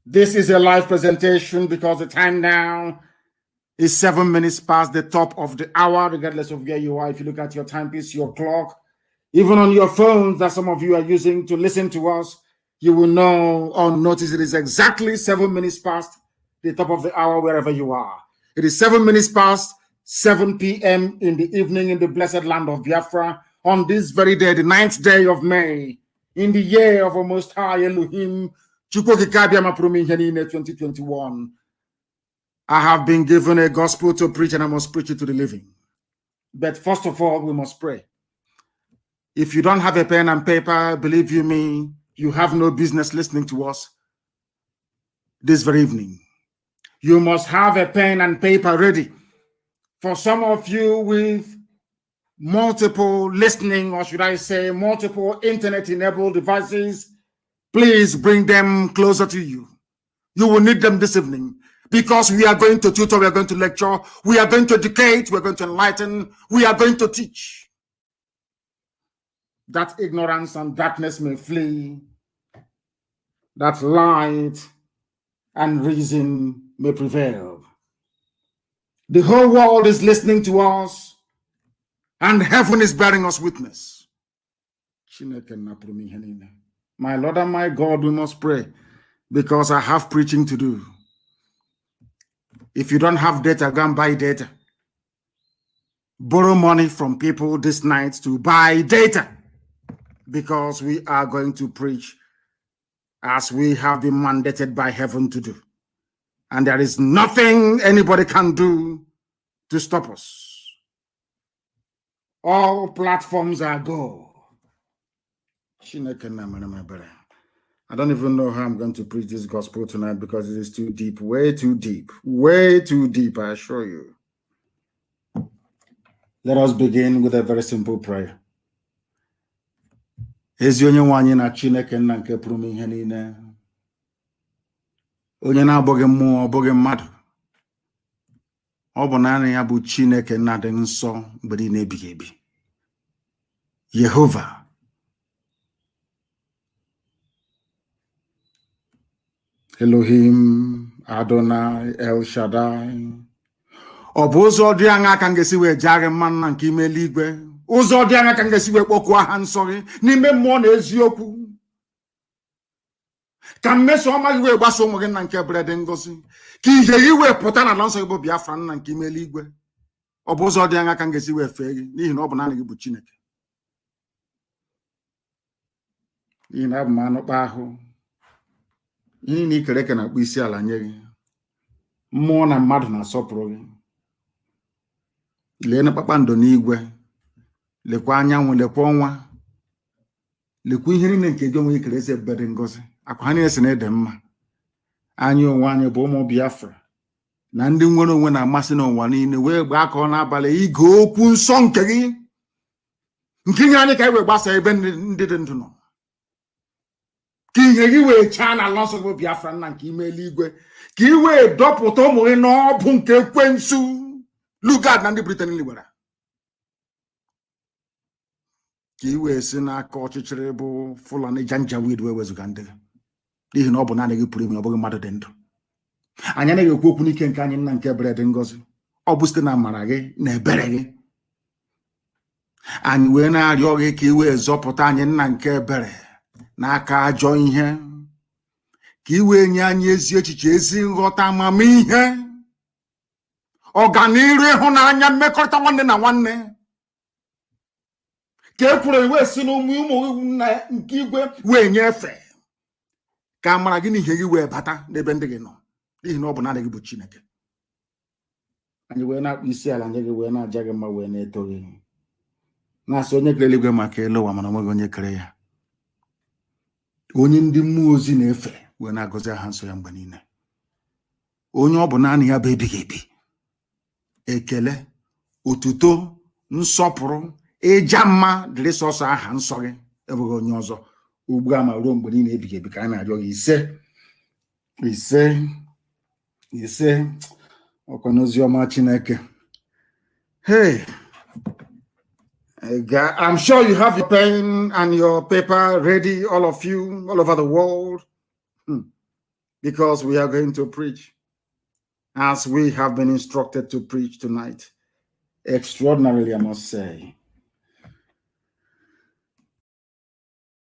This is a live presentation because the time now is 7 minutes past the top of the hour, regardless of where you are. If you look at your timepiece, your clock, even on your phones that some of you are using to listen to us, you will know or notice it is exactly 7 minutes past the top of the hour wherever you are. It is 7:07 p.m. in the evening in the blessed land of Biafra on this very day, the ninth day of May, in the year of our Most High Elohim, Chukwu Okike Abiama pụrụ ime ihe niile 2021. I have been given a gospel to preach and I must preach it to the living. But first of all, we must pray. If you don't have a pen and paper, believe you me, you have no business listening to us this very evening. You must have a pen and paper ready. For some of you with multiple listening, or should I say, multiple internet enabled devices, please bring them closer to you. You will need them this evening because we are going to tutor, we are going to lecture, we are going to educate, we are going to enlighten, we are going to teach. That ignorance and darkness may flee, that light and reason may prevail. The whole world is listening to us, and heaven is bearing us witness. Chineke nna pụrụ ime ihe niile. My Lord and my God, we must pray because I have preaching to do. If you don't have data, go and buy data. Borrow money from people this night to buy data because we are going to preach as we have been mandated by heaven to do. And there is nothing anybody can do to stop us. All platforms are go. Chineke nna mere m ebere. I don't even know how I'm going to preach this gospel tonight because it is too deep, way too deep, way too deep, I assure you. Let us begin with a very simple prayer. Ezi onye nwe anyị na Chineke nna nke pụrụ ime ihe niile, onye na-abụghị mmụọ, ọ bụghị mmadụ, ọ bụ naanị ya bụ Chineke nna dị nsọ mgbe niile ebighị ebi. Yehova, Elohim, Adonai, El Shaddai. Ọ bụ ụzọ dị aṅaa ka m ga-esi wee jaa gị mma, nna nke ime eluigwe? Ụzọ dị aṅaa ka m ga-esi wee kpọkuo aha nsọ gị n'ime mmụọ na eziokwu, ka mmeso ọma gị wee gbasa ụmụ gị, nna nke ebere dị ngọzi, ka ihe gị wee pụta n'ala nsọ gị bụ Biafra, nna nke ime eluigwe? Ọ bụ ụzọ dị aṅaa ka m ga-esi wee fee gị? N'ihi na ọ bụ naanị gị bụ Chineke. N'ihi na abụ m anụkpa ahụ, ihe na ikere eke na-akpọ isi ala nye gị, mmụọ na mmadụ na-asọpụrụ gị. Lee na kpakpando n'igwe, lekwa anyanwụ, lekwa ọnwa, lekwa ihe niile nke gị onwe gị kere. Eze ebube dị ngọzi, akwa ha niile si na ịdị mma. Anyị onwe anyị bụ ụmụ Biafra na ndị nwere onwe na-amasị n'ụwa niile wee gbaa aka ọ n'abalị ige okwu nsọ nke gị nke nyere anyị ka anyị wee gbasa ebe ndị dị ndụ nọ, ka ihe gị wee chaa n'ala nsọ gị bụ Biafra, nna nke ime eluigwe, ka ị wee dọpụta ụmụ gị n'ọbụ nke ekwensu Lugard na ndị Britain liwere, ka ị wee si n'aka ọchịchịrị bụ Fulani Janjaweed wee wezụga ndị gị, n'ihi na ọ bụ naanị gị pụrụ ime, ọ bụghị mmadụ dị ndụ. Anyị anaghị ekwu okwu n'ike nke anyị, nna nke ebere dị ngọzi, ọ bụ site na amara gị na ebere gị. Anyị wee na-arịọ gị ka ị wee zọpụta anyị, nna nke ebere, n'aka ajọ ihe, ka ị wee nye anyị ezi echiche, ezi nghọta, amamihe, ọganiru, ịhụnanya, mmekọrịta nwanne na nwanne, ka e kwuru wee si n'ụmụ ụmụ nna nke igwe wee nyefee, ka amara gị na ihe gị wee bata n'ebe ndị gị nọ, n'ihi na ọ bụ naanị gị bụ Chineke. Anyị wee na-akpụ isi ala nye gị, wee na-aja gị mma, wee na-eto gị, na-asị onye kere eluigwe maka elu ụwa mana onweghị onye kere ya, onye ndị mmụọ ozi na-efe wee na-agọzi aha nsọ ya mgbe niile, onye ọ bụ naanị ya bụ ebighị ebi. Ekele, otuto, nsọpụrụ, ịja mma dịrị sọsọ aha nsọ gị, enweghị onye ọzọ, ugbu a ma ruo mgbe niile ebighị ebi, ka a na-arịọ gị. Ise, ise, ise. Ọkwa n'ozi ọma Chineke. Hey, I'm sure you have your pen and your paper ready, all of you, all over the world. because we are going to preach as we have been instructed to preach tonight. Extraordinarily, I must say.